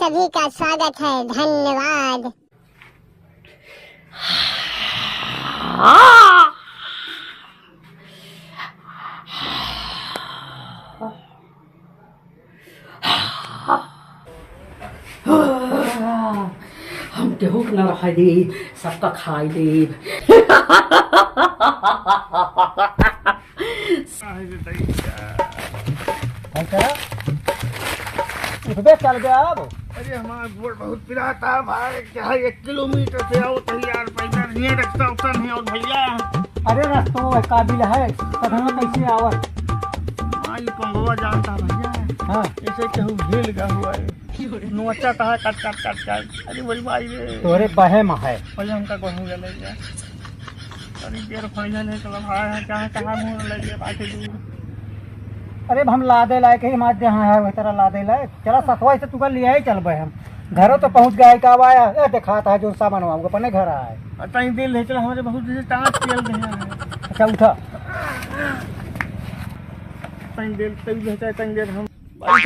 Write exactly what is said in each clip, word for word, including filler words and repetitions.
सभी का स्वागत है, धन्यवाद। हम केहू के ना रहे देब, सबका खाई देब। भाई साहब, उठबे चल गया अब। अरे, हमारा गोड़ बहुत पिराता भाई, क्या है, एक किलोमीटर से आओ तो यार, पैसा नहीं है, रस्ता उस्ता नहीं और भैया। अरे, रस्तो है, काबिल है, तब हम कैसे आवत? हाँ, ये पंगवा जानता भैया। हाँ। ऐसे केहू हिल गया हुआ है। नोचा कहा कट, कट, कट, कट। अरे, बड़ी भाई रे। तोरे बहे में है। भैया, हमका कहूँ गया ले गया। अरे, देर खोइया ले चला भाई, कहाँ, कहाँ मुँह ले गया बाकी दूर। अरे, अब हम लादे लायक ही, हमारे जहाँ है, वही तरह लादे लायक। चला, सतवा से तुका ले आई, चल भाई हम। घरों तो पहुँच गए, का आया? ए, दिखाता है जो सामान वहाँ, वो अपने घर आए। और तनी देर ले चला, हमारे बहुत दिन से टाँग तेल दे हैं। अच्छा, उठा। तनी देर, तनी देर, तनी देर हम बैठा।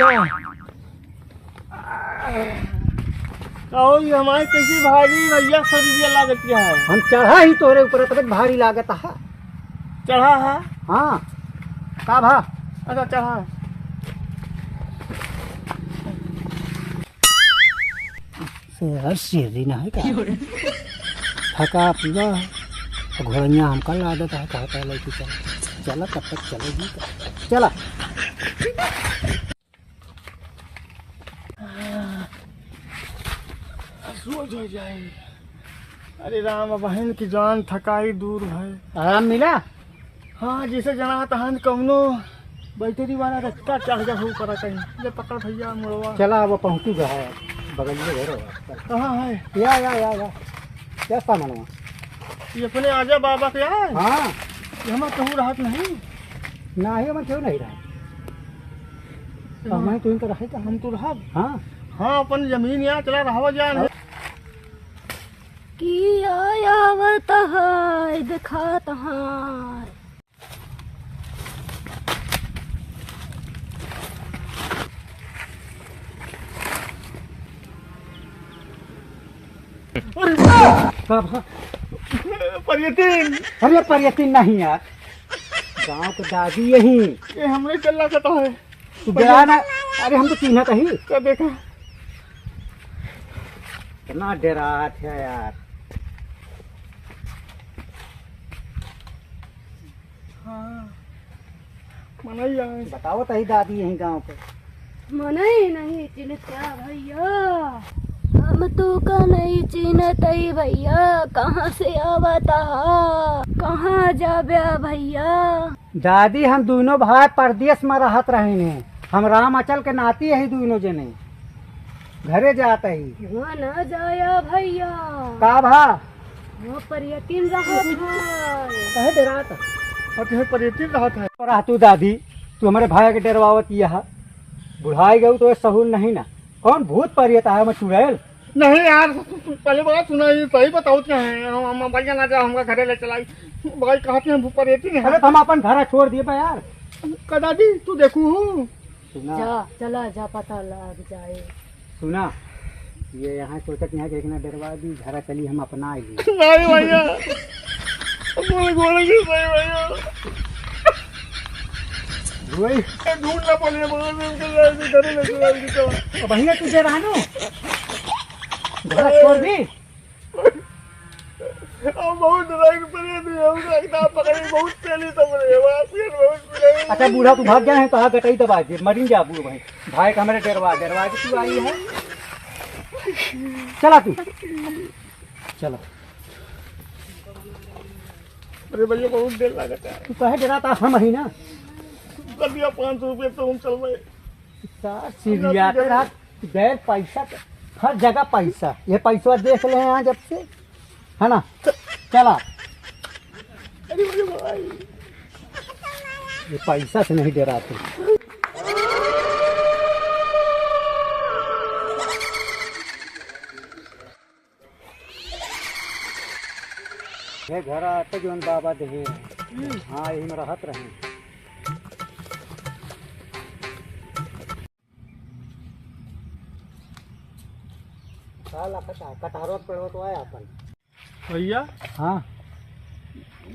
कहो, ये हमारे कैसी भारी भैया शरीर ये लागत क्या है? हम चढ़ा ही तोरे ऊपर, तबे भारी लागत है। चढ़ा है? हाँ। का भा? अच्छा, चढ़ा है। से हर सीढ़ी ना है का? थका पूरा। घोड़ैया हमका लादत है, कहता है, "लड़की चल, चला, तब तक चलेगी का? चला।" सोच हो जाए। अरे राम, बहन की जान थकाई दूर है। आराम मिला? हाँ, जैसे जना तहन कौनो बैटरी वाला रस्ता चढ़ जा हो करा कहीं। ले पकड़ भैया मुड़वा। चला, अब पहुँचू है, बगल में घर हो। कहाँ है? या, या, या, या। क्या सामान हुआ? ये अपने आजा बाबा के है? हाँ। ये हमार कहूँ रहत नहीं। ना ही हमार क्यों नहीं रहा? हाँ। अब मैं तो इनका रहे तो हम तो रहब। हाँ। हाँ, अपन जमीन यहाँ चला रहवा जान है। किया आवत है, देखात है। अरे बाप! का भा? परियतिन! अरे परियतिन नहीं यार, गाँव के दादी यही। ये हमरे चल रहा कहता है। तू डरा ना। अरे हम तो चीन्हत ही। क्या देखा? इतना डरात है यार। हाँ। मनई आए। बताओ तही दादी यही गाँव के। मनई नहीं चिन्हत का भैया? हम तू का नहीं चिन्हत ही भैया, कहाँ से आवत हा, कहाँ जाब्या भैया? दादी, हम दुइनो भाई परदेस मा रहत रहिन हैं। हम राम अचल के नाती ही दुइनो जने। घरे जात ही। वहाँ ना जाया भैया। का भा? वहाँ परियतिन रहत है। कहे डरात? और कहे परियतिन रहत है। और तू दादी, तू हमरे भाई के डरवावत यह। बुढ़ाई गऊ तो सहूल नहीं ना। कौन भूत परियत आया, मैं चुड़ैल? नहीं यार, तू, तू, तू पहले बात सुना, ये सही बताओ क्या है? हम, हम भैया ना जा, हमका घरे ले चलाई। भाई कहते हैं भूत परियतिन है। अरे तो हम अपन घर छोड़ दिए बा यार। का दादी, तू देखू हूँ। सुना। जा, चला जा, पता लग जाए। सुना, ये यहाँ सोचत यहाँ के एक ना डरवा दी, घरा चली हम अपना आई। नहीं भैया, बोले, बोले कि नहीं भैया। वही। ये ढूंढ ना पड़े, बोले, इनके लिए घरे ले चला, इनके लिए। अब भैया तुझे रहनो? घरा छोड़ दी? हम बहुत डराई पड़े थे, हम एकदम पकड़े, बहुत तेली सब रहे, बाप रे, बहुत पिराई। अच्छा बूढ़ा, तू भाग गया है तो हाँ गटई दबा दे, मरिन जा बूढ़ भाई। भाई का हमरे डरवा, डरवा के तू आई है। चला तू, चला। अरे भैया, बहुत देर लागत है। तू कहे डराता हम ही ना। कर दिया पाँच सौ रुपये तो हम चल रहे। सार सीरिया के रात गैर पैसा के, हर जगह पैसा। ये पैसा देख ले यहाँ जब से, है ना? चला। अरे, अरे भाई। ये पैसा से नहीं डराते। ये घर आते जौन बाबा देहे। हम्म। हाँ, यही में रहत रहे। का लखत है? कटहरवा के पेड़वा तो है अपन। भैया। हाँ।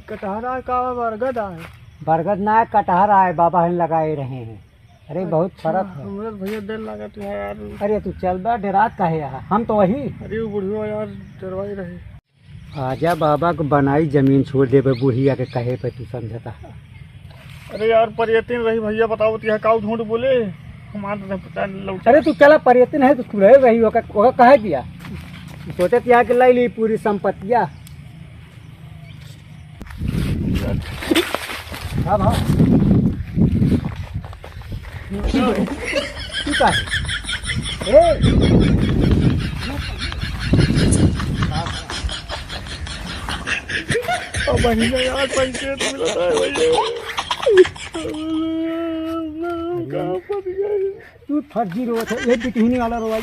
कटहरा का बरगद आए? बरगद ना है, कटहर आए, बाबा हन लगाए रहे हैं। अरे, बहुत अच्छा, फर्क है। हमरे तो भैया डर लागत है यार। अरे, तू चल बा, डेरात काहे है? हम तो वही। अरे, वो बुढ़िया यार डरवाई रहे। आजा बाबा को बनाई जमीन छोड़ देबे, बुढ़िया के कहे पे तू समझता। अरे यार, परियतिन रही भैया, बताओ तो यहाँ काऊ झूठ बोले, हमार तो पता नहीं लौटा। अरे तू चला, परियतिन है तो तू रहे रही, ओका, ओका कहे दिया। सोचत यहाँ के लाई ली पूरी संपत्तिया। हाँ भाई। तू का है? ए! अब महीना यार पंचायत मिला था भैया। कहाँ फंस गए? तू फर्जी रोवत है, ये बिटहिनी वाला रोवाई।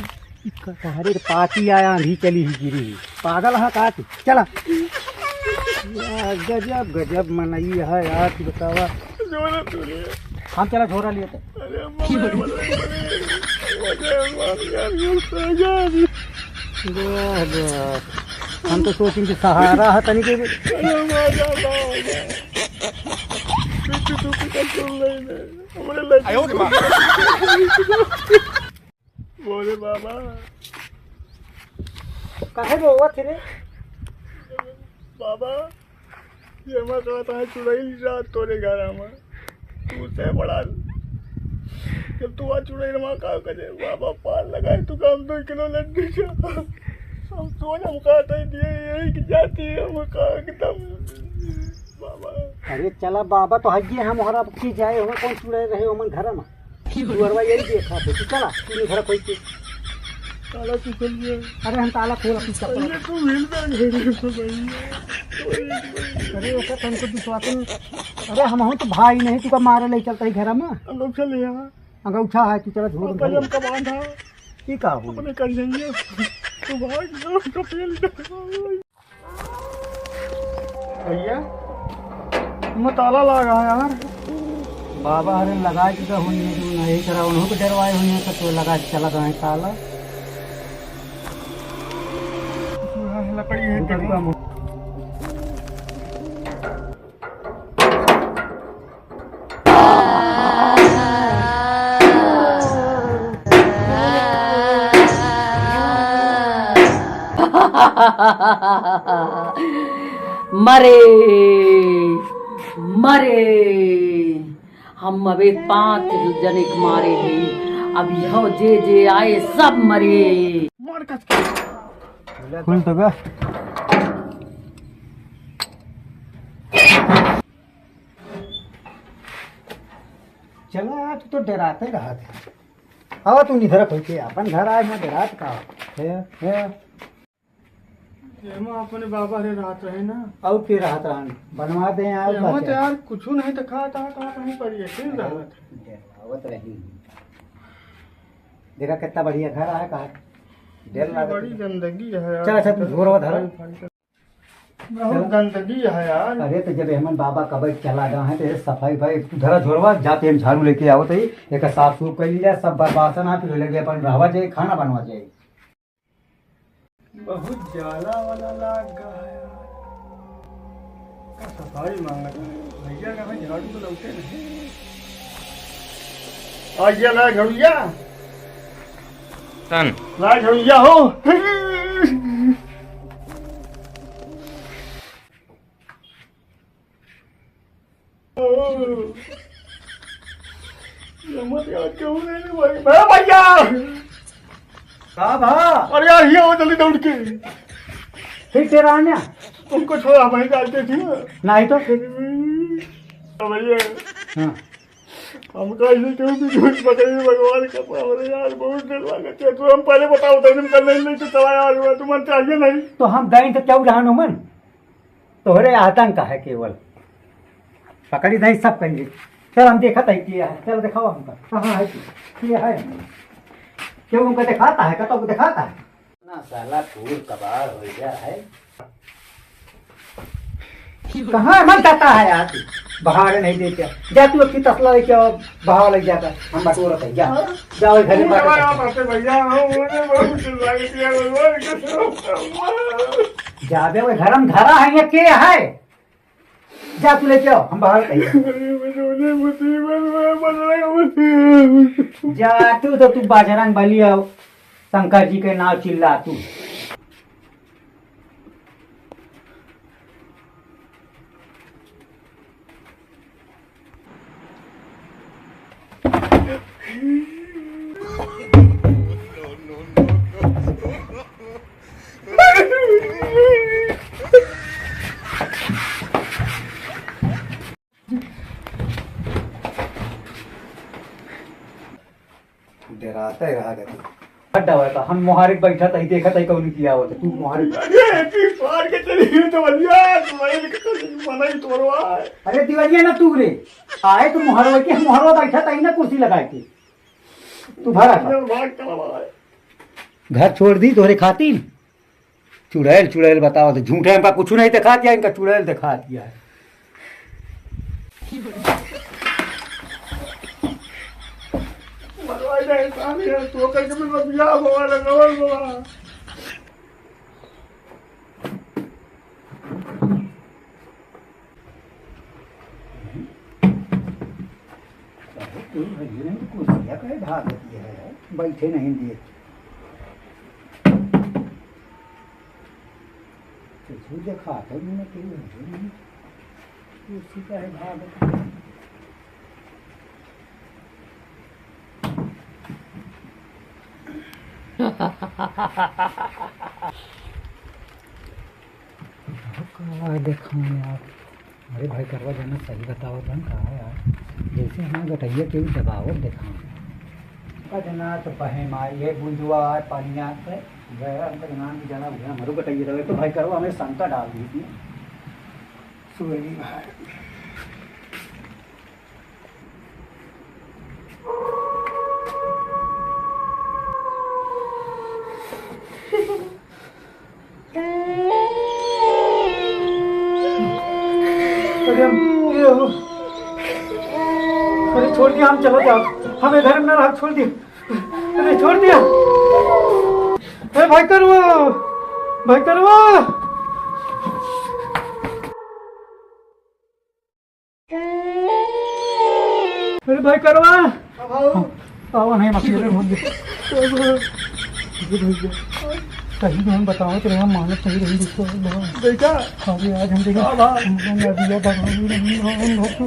ई क-, कहाँ रे पाती आया, आंधी चली ही गिरी ही। पागल है का तू? चला। यार, गजब, गजब मनई है यार, तू बतावा। जोरे तू ले। हम चला झोरा लिए तो। अरे अम्मा, मरे, मरे, मरे। मरे, मरे, यार, ये तो यार। वाह, वाह। हम तो सोचें कि सहारा है तनी के। अरे माँ, जा, जा, जा। तू, तू, तू, तू control नहीं ले। हमरे लग- आयो रे माँ। बोले बाबा। काहे रोवत रे? बाबा, ये मैं कहता है चुड़ैल रात तोरे घर में। तू से बड़ा। जब तू आ चुड़ैल माँ का करे, बाबा पार लगाए, तू काम दो किलो लड्डू जा। हम तो हम कहते ही दिए, यही की जाती है, हम का एकदम। बाबा। अरे चला बाबा, तो हइये हम हरा की जाए, हम कौन चुड़ैल रहे, हमन घर में। दुअरवा यही देखा थे, तू चला, तू घर कोई के। ताला तू खोल दिया। अरे हम ताला खोल अपनी चप्पल। अरे तू मिल जा, घर में तो भाई। अरे ओका तन को विश्वास नहीं। अरे हम हो तो भाई नहीं, तू का मारे ले चलता ही घर में। हम लोग चले यहाँ। अंगूठा है, तू चला झोर और में कलम का बांधा। ठीक है, हो। अपने कर जाइए। तू भाग, तो फेल। भैया, मैं ताला लगा है यार। बाबा, अरे लगा के का हुई है, जो नहीं करा, उन्हों को डरवाए हुई है, तो, तो लगा के चला गए ताला। लकड़ी है, रुका, रुका, मो- मरे, मरे। हम अबे पाँच जने के मारे हैं। अब यह जे जे आए सब मरे। मार कस के। खुल तो बे। चला यार, तू तो डराते रहत है। आवा तू निधर कोई के अपन घर आए, मैं डरात का है, है। एमा अपने बाबा रे रहत रहे ना। और के रहत रहन? बनवा दे यार, एमा बच्चा। तो यार कुछ नहीं तो खाता, का कहीं पर ये फिर रहत। डरावत रही। देखा कितना बढ़िया घर आया, कहा डर इसमें लगत बड़ी है। गंदगी है यार। चल, अच्छा, तू झोरवा धरा। बहुत चल। गंदगी है यार। अरे, तो जब एमन बाबा कबई चला गया है, तो ये सफाई भाई, तू धरा झोरवा, जाते हम झाड़ू लेके आवत है, एक साफ सूफ कर लिया, सब बर्बासन आप ले लगे, अपन रहवा जाए, खाना बनवा जाए। बहुत जाला वाला लाग गा है यार। का सफाई मांगत है? भैया का भाई झाड़ू तो लौटे नहीं। आ गया ला झड़िया। तन। ला झड़िया हो। ये मत यार, क्यों नहीं भाई? मैं भैया! का भा? अरे यार, ये हो जल्दी दौड़ के। फिर तेरा आना? तुमको छोड़ा, वहीं जाते थे। नहीं तो? भैया। हाँ। हम कैसे क्यों भी झूठ पकड़े भगवान का पावर यार, बहुत डर लगा। तो हम पहले बताओ, तो हम कर नहीं, नहीं तो चला यार, हुआ, तुम चाहिए नहीं। तो हम गए तो क्यों रहन मन? तोहरे आतंक है केवल। पकड़ी नहीं सब कहीं। चल हम देखत है के है। चल दिखाओ हमका। कहाँ है के? के है? क्यों हमका दिखाता है? कतौ को दिखाता है? ना साला फूल कबाड़ हो गया है। कहाँ मन करता है यार तू? बहार नहीं देते। जा तू अच्छी तसला लेके आओ, बहाव लग जाता। हम बटोरत है, जा। जा वही घरे बात करते हैं। भैया, हम उन्हें बहुत चिल्ला के दिया, भगवान के सौंप दूंगा। जाबे वही घर में धरा है, ये के है? जा तू लेके आओ, हम बहाव लग जाता। अरे, मुझे उन्हें मुसीबत में बदला, मुसीबत। जा तू तो, तू बजरंग बली आओ, शंकर जी के नाम चिल्ला तू। डराते रहा गति। हट जावे का, हम मोहारे के बैठा तई, देखा तई कौन किया आवत है, तू मोहारे के। अरे, तू फाड़ के चली गई तो बलिया, तू वही मना ही तोड़वा है। अरे दिवलिया ना तू रे, आए तो मोहरवा के, मोहरवा बैठा तई ना कुर्सी लगा के। तू भरा का। ये भाग चला भाई। घर छोड़ दी तोहरे खातिर। चुड़ैल, चुड़ैल बतावत है, झूठे हमका कुछ नहीं दिखात या इनका चुड़ैल दिखात या है। मरवा जाए साहब, ये तो कहीं से भी बियाह हुआ ना, कमल हुआ। अरे तू भैया नहीं, कुर्सिया काहे भागत है, बैठे नहीं दिए। कुछ देखात है, मैंने केहू है नहीं। कुर्सी काहे भागत है? का देखाऊं यार? अरे भाई करवा जाना सही बतावत हन का यार, जैसे हमार गटैया के दबावत देखाऊं। का जना तो बहे माई है बुंदुआ है पनिया पे, गया हमका नाम भी जाना भैया हमरो गटैया दबावे तो भाई करवा हमें शंका डाल दी थी। सुबह भाई। अरे हम, ये हो। अरे छोड़ दिया, हम चला जाओ, हम इधर में रह, छोड़ दिया। अरे छोड़ दिया। अरे भाई करवा, भाई करवा। अरे भाई करवा। हाँ भाऊ। आवा नहीं, मत ले भूल गए। अरे भैया, कहीं तो हम बताओ तो हम मानत नहीं रही दोस्तों। बेटा। अरे आज हम देखे, हाँ भाई। हम लोग नदिया भगवान नहीं, हम घर को,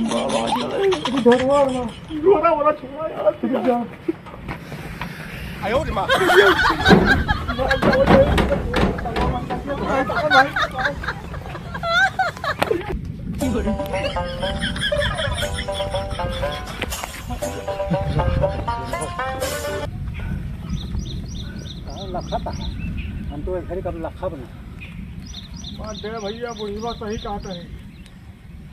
हाँ भाई। अरे घरवा वाला। घोड़ा वाला छोड़ा यार। अरे जा। लखा था, हम तो एक घड़ी कब लखा बना। बात दे भैया, बुढ़िया सही कहत है।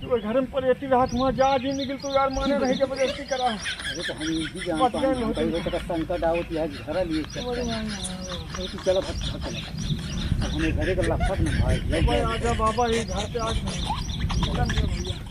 तू घर में परेती रहत हुआ, जा जी निकल तू यार, माने नहीं जबरदस्ती करा। अरे तो हम इनकी जान बस पानी गए हम बहुत। कहीं हो सकता संकट आओ तो यार घर लिए चलते हैं। अरे तू चलो, भाग, भाग, चलो। अब हमें घरे का लक्षण ना भाई, लग भाई जाए। आजा बाबा, ये घर पे आज नहीं। चलन दे भैया।